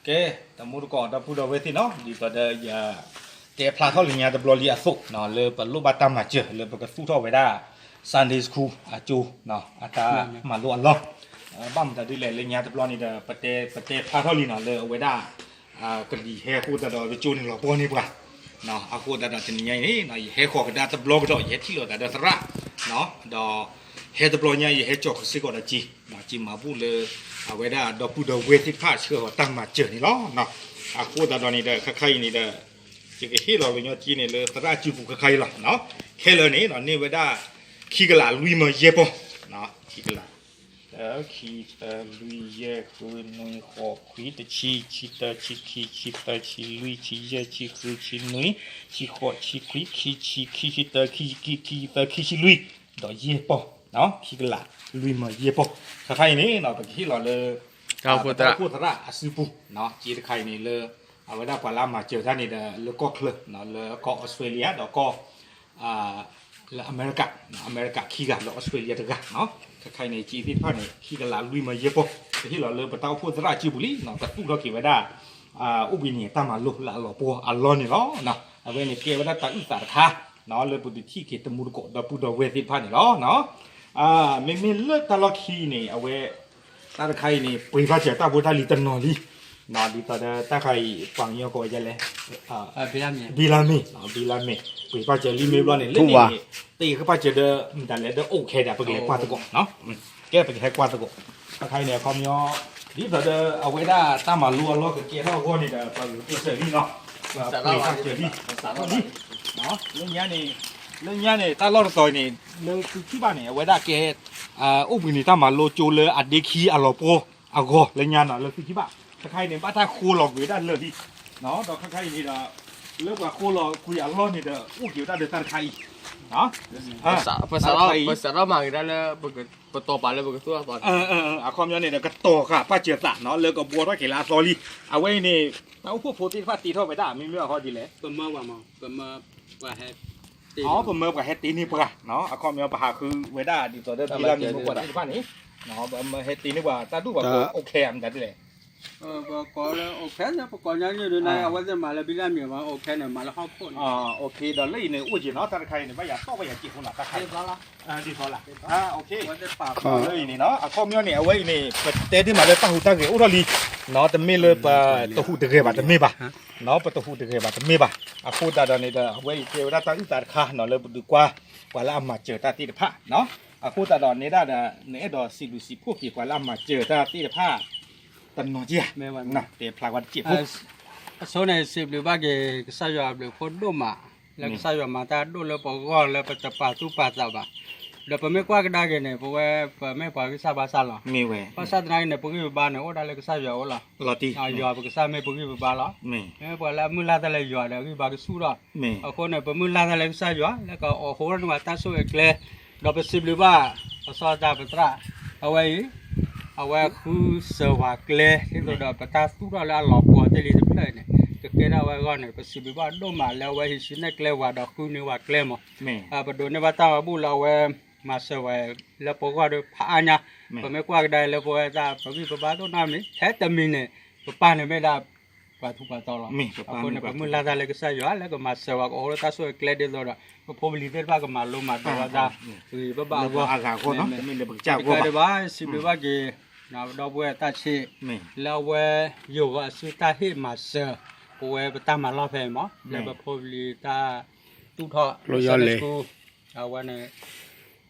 ကဲ, တမူတကိးဒီပုၢ်ဒီဝဲၢ်သ့ၣ်နီၤ, ဒ်သိးဒီးယ တဲဖျါထီၣ်လၢညါတဘျီလံအသိးနီၤ, လၢပလိၣ်ဘၣ်တၢ်မၤစၢၤ လၢပကသူၣ်ထီၣ်ဝဲဒၣ် Sunday School အကၠိ အတၢ်မၤလိအလီၢ်, ဘၣ်မတၤဒ်လဲၣ် လၢညါတဘျီန့ၣ်ဒီး ပတဲဖျါထီၣ်လံနီၤ လၢအဝဲဒၣ် ကလံၤဟဲအဃိသတးဒီး ကၠိန့ၣ်လီၤပှီၢ်န့ၢ်ပှၤ, အဃိသတးဒီးတနံၤညါအံၤန့ၣ် ယဟဲဃီၤကဒါတဘျီကဒီး ယဟဲထံၣ်လိာ်သးဒီးသရၣ်, ဒီး ဟဲတဘျီညါ ယဟဲကၠီၤကစ့ၢ်ကီးဒီးက့ၤ, က့ၤမၤဘူၣ်လၢ အဝဲဒၣ်ဒီပုၢ်ဒီဝဲၢ်သ့ၣ်တဖၣ် ဆှၢဃီၤတၢ်မၤစၢၤန့ၣ်လီၤ. အဃိသတးဒီးန့ၣ်ဒီး ခါခါအံၤန့ၣ်ဒီး ယကဟ့ၣ်လီၤကညီက့ၤန့ၣ် လၢသရၣ်စုပူၤခါခါအံၤလီၤ. ခဲလၢာ်န့ၣ် န့ၢ်ဝဲဒၣ် ခံကလးလွံၢ်မၢယဲၢ်ပီၢ်, ခံကလး တၢ ခံ တၢ လွံၢ် ယဲၢ် ဃု နွံ ဃိး ခွံ တဆံ ဆံတၢ ဆံခံ ဆံသၢ ဆံလွံၢ် ဆံယဲၢ် ဆံဃု ဆံနွံ ဆံဃိး ဆံခွံ ခံဆံ ခံဆံတၢ ခံဆံခံ ခံဆံသၢ ခံဆံလွံၢ် ဒီးယဲၢ်ပီၢ်, ခံကလးလွံၢ်မၢယဲၢ်ပီၢ်. ခါခါအံၤန့ၣ် ပကဟ့ၣ်လီၤလၢ တၢ်အိၣ်ဖှိၣ်သရၣ်အစုပူၤ, က့ၤတခါအံၤန့ၣ်လၢ အဝဲဒၣ်ပှၤလၢအမၤစၢၤတၢ်န့ၣ်ဒီး လၢကီၢ်ချၢ, လၢကီၢ်အီစထြ့လယါ ဒီးကီၢ် လၢအမဲရကၤ, အမဲရကၤခံဂၤ လၢအီစထြ့လယါတဂၤ, ခါခါအံၤန့ၣ် က့ၤသ့ၣ်တဖၣ်န့ၣ် ခံကလးလွံၢ်မၢယဲၢ်ပီၢ်, ပဟ့ၣ်လီၤလၢပတၢ်အိၣ်ဖှိၣ်သရၣ်စုပူၤလံ, ကသူၣ်ထီၣ်က့ၤဝဲဒၣ် အိၣ်ဘှံးနံၤတၢ်မၤလိလၢအလီၤပှီၢ်အလီၢ်န့ၣ်လီၤ. အဝဲန့ၣ်ကဲဝဲဒၣ်တၢ်အုၣ်သးတခါ လၢပဒုးထံၣ်က့ၤတမူတကိးဒီပုၢ်ဒီဝဲၢ်သ့ၣ်တဖၣ်န့ၣ်လီၤ. မ့မ့ၢ်လၢတၢ်လီၢ်ခံန့ၣ် အဝဲ တၢ်တခါအံၤန့ၣ် ပှ့ၤဘၣ်စၢၤတၢ်ဖိတၢ်လံၤတနီၤလံ, ဒ်သိးဒီးတၢ်ခါအံၤ ပှၤကညီကိးဝဲဒ်လဲၣ်, ဘံလါမ့ၢ်, ဘံလါမ့ၢ်, ပှ့ၤဘၣ်စၢၤလံမ့ၢ်ဘျီန့ၣ် လၢန့ၣ်န့ၣ် တ့ၢ်ဃာ်ဘၣ်စၢၤဒီး မတၤလဲၣ်ဒီးအိၣ်ခဲဒီး ပကလဲၤကွၢ်သကိး, ကဲပကဟဲကွၢ်သကိး, တၢ်ခါအံၤန့ၣ် အခီပညီ ဒ်သိးဒီးအဝဲဒၣ်တၢ်မၤလိအလီၢ်ကကဲထီၣ်အဂီၢ်န့ၣ်ဒီး ပှၤကစၢၤလံနီၤ, ပှ့ၤဘၣ်စၢၤလံ, လၢညါန့ၣ် လၢညါန့ၣ် တၢ်လီၢ်တတီၤအံၤန့ၣ် လၢသုထံၣ်ဘၣ်န့ၣ် အဝဲဒၣ်ကဲ အိၣ်ဘှံးနံၤတၢ်မၤလိကၠိလၢအဒ့ခံအလီၤပှီၢ်အဂီၢ်လၢညါနီၤ လၢသုထံၣ်ဘၣ်, တခါအံၤန့ၣ် ဘၣ်တၢ်ဃိလီၤကွံာ်ဝဲဒၣ်လၢာ်လံ, ဒီးခါခါအံၤန့ၣ်ဒီး လၢပှၤဃိလီၤကွံာ်အလီၢ်န့ၣ်ဒီး အိၣ်က့ၤဝဲဒၣ်ဒီးတၢ်တခါအံၤ, ပစးထီၣ်မၤက့ၤဒၣ်လၢ ပတီၤပာ်လၢပကသူၣ်အသး, အခီပညီန့ၣ်ဒီး ကတီၤဃာ်ဘၣ်စၢၤသးနီၤ လၢကဘှီထီၣ်က့ၤလၢအသီလံ, အဝဲအံၤန့ၣ် တၢ်အိၣ်ဖှိၣ်ဖိသ့ၣ်တဖၣ်တ့ထီၣ်ဝဲဒၣ် မ့မ့ၢ်အဃိဒ်လဲၣ် ပမၢပှၤဟဲတ့န့ၢ်ပှၤ, အခီပညီပဟးဃုဝဲဒၣ်ဒ်သိးဒီး ဘံလါမ့ၢ်မ့ၢ်ပှၤသ့ၣ်တဖၣ်န့ၣ်, ပမၢဟဲတ့န့ၢ်ပှၤ တၢ်ဒူၣ်ပှၤကိးအိၣ်ခဲမတၤဒ်လဲၣ်, ပကိးလၢအိၣ်ခဲ ပကိးညါန့ၣ်ဒ်န့ၣ် အဝဲသ့ၣ်မၤလၢဘံလါမ့ၢ်မး အိၣ်ခဲန့ၣ် မၤလၢဟီၣ်ခိၣ်န့ၣ်, ဒီးလၢအံၤန့ၣ် အိၣ်က့ၤနီၤ တၢ်တခါအံၤန့ၣ် ဘၣ်ယၤတီၢ်ဘၣ်ယၤစ့ၢ်ဖိနီၤ တၢ်ခါအံၤ ဒ်သိးလၢ လၢအံၤန့ၣ်နီၤ အခီပညီန့ၣ် အဝဲအံၤန့ၣ် ပတဲဒ်မးလၢတၢ်ဟူးတၢ်ဂဲၤအိၣ်ထီၣ်လံ, တမ့ၢ်လၢပတဟူးတဂဲၤဘၣ်တမ့ၢ်ဘၣ်, ပတဟူးတဂဲၤဘၣ်တမ့ၢ်ဘၣ်, အဃိသတးဒီးန့ၣ်ဒီး အဝဲအံၤကဲဝဲဒၣ်တၢ်အုၣ်သးတခါနီၤ လၢပဒုးကွၢ် ပှၤလၢအမၤစၢၤတၢ်သ့ၣ်တဖၣ်, အဃိသတးဒီးန့ၣ်ဒၣ်ဒီး နအဲၣ်ဒိးစံးဘျုးစံးဖှိၣ်က့ၤပှၤလၢအမၤစၢၤတၢ်သ့ၣ်တဖၣ် တနီၤက့ဧါ, တဲဖျါဝဲတစဲးဖိ အဆိန့ၣ် စံးဘျုးဘၣ်က့ၤ ကစၢ်ယွၤအဘျုးအဖှိၣ်ဒိၣ်မး, လၢကစၢ်ယွၤမၤတၢ်ဒိၣ်လၢပဂီၢ်လၢပတပာ်သူၣ်ပာ်သးဘၣ်, ဒီးပမ့ၢ်ကွၢ်ကဒါက့ၤန့ၣ် ပဝဲ ပမ့ၢ်ပှၤဂံၢ်စၢ်ဘါစၢ်လီၤ, ဘၣ်ဆၣ်သနာ်က့န့ၣ် ပဂံၢ်ပဘါန့ၣ် အိၣ်ဒၣ်လၢကစၢ်ယွၤအအိၣ်လီၤ, ယွၤပကစၢ်မ့ၢ်ပဂံၢ်ပဘါလီၤ, မ့ၢ်ပှၤလၢအမုၢ်လၢ်တၢ်လၢယွၤဒီး ဂံၢ်ဘါကဆူၣ်ထီၣ်, အဃိန့ၣ် ပမုၢ်လၢ်တၢ်လၢကစၢ်ယွၤ လၢကအိးထီၣ်န့ၢ်ပှၤတၢ်ဆိၣ်ဂ့ၤကျဲ, ဒီးပစံးဘျုးဘၣ် ပစီတၢ်ပသရၣ် အဝဲအံၤ အဝဲဃုစၢၤပှၤကျဲ ဒ်သိးဒီးပတၢ်သူၣ်ထီၣ်လၢအလီၤပှီၤတ့ၢ်လံတဖျၢၣ်အံၤန့ၣ် ကကဲထီၣ်ဝဲအဂီၢ်န့ၣ် ပစံးဘျုးဘၣ်ဒိၣ်မးလၢအဝဲဟံးစုနဲၣ်ကျဲပှၤဒီးဃုန့ၢ်ပှၤကျဲမး, ပဒိးန့ၢ်ဘၣ်တၢ်မၤဘူၣ်လၢအဝဲ မၤစၢၤဝဲလၢပဂီၢ်ဒီးဖးအါညါ, ပမ့ၢ်ကွၢ်ကဒါလၢပဝဲဒၣ် ပဂံၢ်ပဘါဒိၣ်နီတမံၤ ထဲတမံၤန့ၣ် ပပၢ်န့ၣ်မ့ၢ်ဒၣ် ပှၤထူးပှၤတီၤလီၤ, အဃိန့ၣ် ပမုၢ်လၢ်တၢ်လၢကစၢ်ယွၤ လၢကမၤစၢၤဝဲကအိးထီၣ်တၢ်ဆိၣ်ဂ့ၤကျဲဒ်သိးဒီး ပဖိပလံၤသ့ၣ်တဖၣ်ကမၤလိမၤဒိးဝဲဒၣ် ပဂံၢ်ပဘါအဂီၢ်, တကးဒံးဘၣ် စံးဘျုးဘၣ်က့ၤ ဒီပုၢ်ဝဲၢ်သရၣ်ဆံး လၢအဝဲယိၤဂီၤအစုတၢ်ဟ့ၣ်မၤစၢၤ ပဝဲပတၢ်မၤလီၢ်ဖဲအံၤမး လၢပဖိပလံၤတၢ်သူၣ်ထီၣ် Sunday School အဝဲန့ၣ်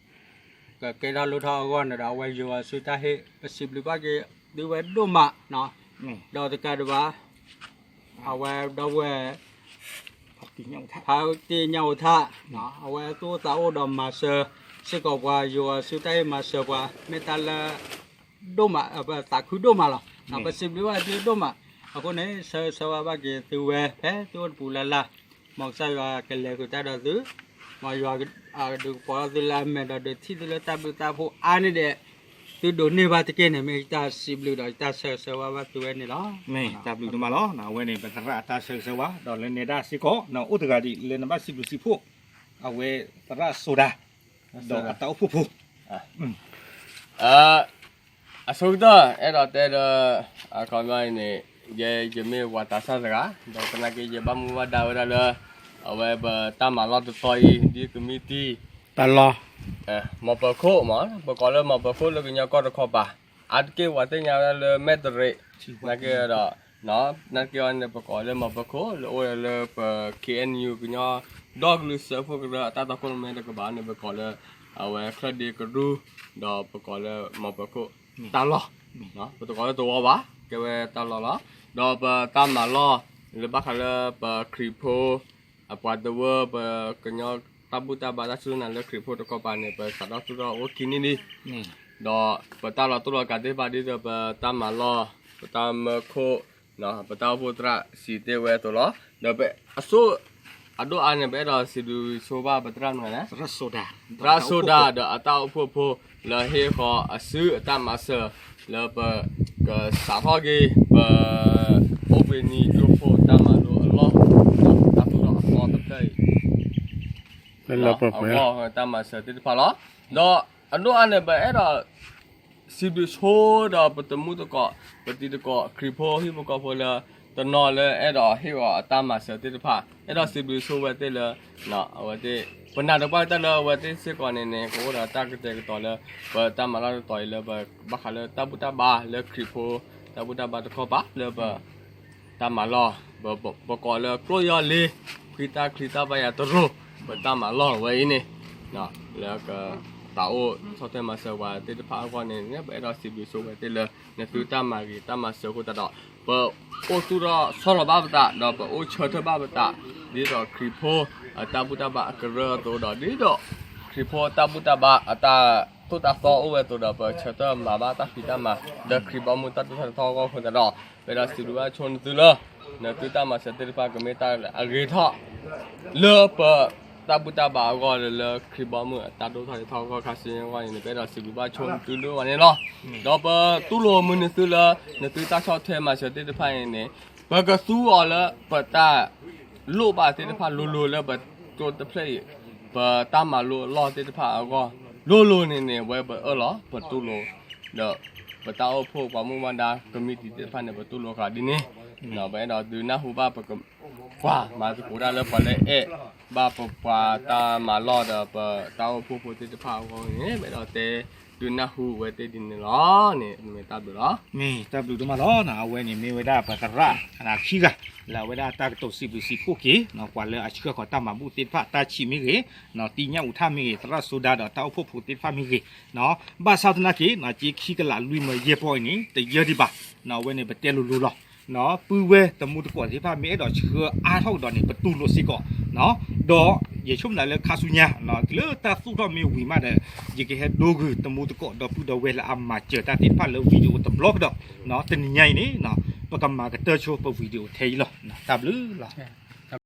ကကဲထီၣ်လိၣ်ထီၣ်အဂီၢ်န့ၣ်ဒီး အဝဲယိၤဂီၤအစုတၢ်ဟ့ၣ် ပစံးဘျုးဘၣ်က့ၤသုဝဲဒိၣ်မး, ဒီးတကးဒံးဘၣ် အဝဲဒီပုၢ်ဝဲၢ် ဖါတ့ၢ်ညၣ်အိၣ်ထၣ် အဝဲသူၣ်အိၣ်သးအိၣ်ဒီးမၤစၢၤစ့ၢ်ကီးပှၤ ယိၤဂီၤအစုတၢ်ဟ့ၣ်မၤစၢၤပှၤ မ့ၢ်တၢ်လၢ ဒိၣ်မး ပသးခုဒိၣ်မးလီၤ. ပစံးဘျုးဘၣ်သုဒိၣ်မး, အဃိန့ၣ် ဆၢဂ့ၤဆၢဝါဘၣ်က့ၤသုဝဲ ဖဲသုအိၣ်တပူၤလၢ်လၢ်, မ်ကစၢ်ယွၤကလဲၤဃုာ်တၢ်ဒီးသု, မ်ယွၤကဒုးကပီၤထီၣ်သုလၢအမဲာ်ဒီးဒုးထံၣ်သုလၢတၢ်ဘျုးတၢ်ဖှိၣ်အါန့ၢ်ဒဲး, သုဒိးန့ၢ်ဘၣ်တက့ၢ်န့ၣ် မ့ၢ်ယတၢ်စံးဘျုးဒီးယတၢ်ဆၢဂ့ၤဆၢဝါဘၣ်သုဝဲန့ၣ်လီၤ. မ့ၢ်တၢ်ဘျုးဒိၣ်မးလီၤ. အဝဲန့ၣ် ပသရၣ်အတၢ်ဆၢဂ့ၤဆၢဝါ ဒီးလၢနဲဒၣ်စ့ၢ်ကီး အိၣ်တဂၤဒံးလၢနဘၣ်စံးဘျုးစံးဖှိၣ် အဝဲသရၣ်စိၤဒၤ ဒီးအတၢ်အိၣ်ဖှိၣ်ဖိ အဆိကတၢၢ် အဲၣ်ဒိးတဲဒီး အခီပညီအံၤန့ၣ် ယဲယမ့ၢ်ဝၤတၤဆၣ်တဂၤ ဒီးသနာ်က့ ယဘၣ်မူဘၣ်ဒါဝဲဒၣ်လၢ အဝဲပတၢ်မၤလီၢ်တတီၤအံၤ ဒ်ကမံးတံာ် တၢ်လီၢ် မီၤပၢၤခိၣ်မး ပကိးလၢမီၤပၢၤခိၣ်လၢကညီကီၢ်တခီပၤ အါတက့ၢ်ပှၤသ့ၣ်ညါဝဲဒၣ်လၢမဲၣ်တရ့း သနာ်က့ဒီး သနာ်က့အံၤန့ၣ် ပကိးလၢမီၤပၢၤခိၣ် လၢအိၣ်လၢပ ခ့ၣ်အဲၣ်ယူၣ် ကညီဒီကလုာ်စၢဖှိၣ်ကရၢအတၢ်တီခိၣ်ရိၣ်မဲတကပၤန့ၣ် ပကိးလၢ အဝဲချၢၣ်ဒ့ကရူၢ် ဒီးပကိးလၢမီၤပၢၤခိၣ်တၢ်လီၢ် ပတကိးလၢသဝီဘၣ် ကဲဝဲတၢ်လီၢ်လီၤ. ဒီးပတၢ်မၤလီၢ် လၢဘၣ်ဃးလၢပခရံာ်ဖိ အပှၤတဝၢ ပကညီတၢ်ဘူၣ်တၢ်ဘါတၢ်စူၢ်တၢ်နာ်လၢခရံာ်ဖိတခီပၤန့ၣ် ပစးထီၣ်သူၣ်ထီၣ်အိၣ်ခံနံၣ်လံ ဒီးပတၢ်လီၤတိၢ်လီၤကးသ့ၣ်တဖၣ်ဒ်သိးပတၢ်မၤလီၢ် ပတၢ်မၢခိၣ် ပတၢ်အိၣ်ဖှိၣ်သရၣ်စံးတ့ၢ်ဝဲအသိးလီၤ. ဒီးပအဆိ အဒိၣ်အါန့ၣ် ပအဲၣ်ဒိးစံးဘျုးဆိဘၣ်ပသရၣ်မနုၤလဲၣ် သရၣ်စိဒၤဒီးအတၢ်အိၣ်ဖှိၣ်ဖိ လၢဟ့ၣ်ဃီၤအစုအတၢ်မၤစၢၤ လၢပကစးထီၣ်က့ၤ ပ အိၣ်ဘှံးနံၤဒိၣ်ဖိတၢ်မၤလိအလီၢ် ဒီးတၢ်သူၣ်ထီၣ်အသီတဖျၢၣ်အံၤ လၢပှဲၤပှဲၤ အဂီၢ်တၢ်မၤစၢၤသ့ၣ်တဖၣ်လီၤ. ဒီးအဒိၣ်အါန့ၣ် ပအဲၣ်ဒိး စံးဘျုးဆိဒီးပတံၤသကိး ပတံၤသကိး ခရံာ်ဖိဟံၣ်ဖိဃီဖိလၢ တနီၤလၢအဲၣ်ဒိးဟ့ၣ်အီၤအတၢ်မၤစၢၤသ့ၣ်တဖၣ် အဲၣ်ဒိးစံးဘျုးဆိဝဲသ့ၣ်လၢ အဝဲသ့ၣ် ပနာ်တပှၢ်တၢ်လၢအဝဲသ့ၣ်စ့ၢ်ကီးန့ၣ်န့ၣ် ကအိၣ်ဒီးတၢ်ကတဲာ်ကတီၤလၢ ပတၢ်မၤလီၢ်တတီၤအံၤလၢပဘၣ်ဃးလၢတၢ်ဘူၣ်တၢ်ဘါလၢခရံာ်ဖိ တၢ်ဘူၣ်တၢ်ဘါတခီပၤလၢပ တၢ်မၤလီၢ် ပကိးလၢကျိၣ်ယီၢ်လ့ ဖှံတၢ်ချံတၢ်ဘါယွၤတရိၤ ပတၢ်မၤလီၢ်ဝဲအံၤန့ၣ် လၢက သးအိၣ်ဆီၣ်ထွဲမၤစၢၤပှၤသ့ၣ်တဖၣ်အဂီၢ်န့ၣ် ပအဲၣ်ဒိးစံးဘျုးဆိဝဲသ့ၣ်လၢ နသုတၢ်မၤဂ့ၤတၢ်မၤစၢၤအဃိသတးဒီး ပအိၣ်သူၣ်ထီၣ်ဆီလီၤဘၣ်ပသး ဒီးပအိၣ်ဆၢထၢၣ်ဘၣ်ပသး ဒ်သိးခရံာ်ဖိ အတၢ်ဘူၣ်တၢ်ဘါအကရၢအသိးဒီး ဒ်သိး ခရံာ်ဖိတၢ်ဘူၣ်တၢ်ဘါအတၢ်သိၣ်တၢ်သီအိၣ်ဝဲအသိးဒီး ပဆၢထၢၣ်မၤဘၣ်တၢ်ဖံးတၢ်မၤ လၢခရံာ်ဘီမုၢ်တၢ်ဒိၣ်ထီၣ်ထီထီၣ်အဂီၢ်အဃိသတးဒီး ပအဲၣ်ဒိးစံးဘျုးဘၣ်ဆိနသုလၢ နသုတၢ်မၤစၢၤသ့ၣ်တဖၣ်ကမ့ၢ်တၢ်အဂ့ၤထီၣ် လၢပ တၢ်ဘူၣ်တၢ်ဘါအဂီၢ်လၢ လၢခရံာ်ဘီမုၢ်အတၢ်ဒိၣ်ထီၣ်ထီထီၣ်အဂီၢ်ခါဆူညါအဂီၢ်န့ၣ် ပအဲၣ်ဒိးစံးဘျုးဘၣ်ဆိနသုဒိၣ်ဝဲန့ၣ်လီၤ. ဒီးပတူၢ်လိာ်မုာ်နသုလၢ နသုတၢ်ဆီၣ်ထွဲမၤစၢၤသ့ၣ်တဖၣ်အံၤန့ၣ် ပကသူအီၤလၢပတၢ် လိၣ်ဘၣ်သ့ၣ်တဖၣ်လိၤလိၤလၢပကၠိတဖျၢၣ်အံၤ ပတၢ်မၤလိအလီၢ်သ့ၣ်တဖၣ်အဂီၢ် လိၤလိၤန့ၣ်န့ၣ် ဝဲပအၢၣ်လီၤ ပတူၢ်လိာ် ဒီး ပတၢ်အိၣ်ဖှိၣ်ပှၤမူဘၣ်ဒါ ကမံးတံာ်သ့ၣ်တဖၣ်န့ၣ် ပတူၢ်လိာ်ဃာ်ဒ်န့ၣ် ဒီးပအဲၣ်ဒိးဒုးနၢ်ဟူဘၣ်ပက ပှၤမၤသကိးတၢ်လၢပှၤလၢအဲၣ်ဘၣ်ပပှၤတၢ်မၤလီၢ်ဒီးပတၢ်အိၣ်ဖှိၣ်ဖိသ့ၣ်တဖၣ်အဂီၢ်န့ၣ် ပအဲၣ်ဒိးတဲဒုးနၢ်ဟူဝဲသ့ၣ်ဒ်န့ၣ်လီၤန့ၣ် မ့ၢ်တၢ်ဘျုးလီၤ. မ့ၢ်တၢ်ဘျုးဒိၣ်မးလီၤ. အဝဲန့ၣ်မ့ၢ်ဝဲဒၣ်ပသရၣ်ခံဂၤ လၢအဝဲဒၣ်တၢ်ကတိၤစံးဘျုးစံးဖှိၣ်က့ၤ ပှၤလၢအဆှၢဃီၤတၢ်မၤဘူၣ်သ့ၣ်တဖၣ် တၢ်ဆံးမ့ၢ်ဂ့ၤ တံၢ်ညၣ်အူထၣ်မ့ၢ်ဂ့ၤ သရၣ်စိဒၤဒီးတၢ်အိၣ်ဖှိၣ်ဖိသ့ၣ်တဖၣ်မ့ၢ်ဂ့ၤ ဘၣ်ဆၣ်သနာ်က့ က့ခံကလးလွံၢ်မၢယဲၢ်ပီၢ်အံၤန့ၣ် တယၢဒံးဘၣ်. အဝဲန့ၣ်ပတဲလိၤလိၤလီၤ. ပုၢ်ဝဲၢ်တမူတကိးသ့ၣ်တဖၣ်မ့ၢ်အဲၣ်ဒိးဆှၢအါထီၣ်ကဒီးန့ၣ် ပတူၢ်လိာ်စ့ၢ်ကီး ဒီးယဆိကမိၣ်လၢခါဆူညါ တုၤလၢတၢ်သူၣ်ထီၣ်မ့ၢ်ဝံၤမးဒီး ယကဟဲဒိဂုာ်တမူတကိးဒီပုၢ်ဒီဝဲၢ်လၢအမၤစၢၤတၢ်သ့ၣ်တဖၣ်လၢ video တဘျီကဒီး တနံၤညါအံၤန့ၣ် ပကမၤကတၢၢ်ဆိပ video ထဲအံၤလီၤ. တၢ်ဘျုးလီၤ.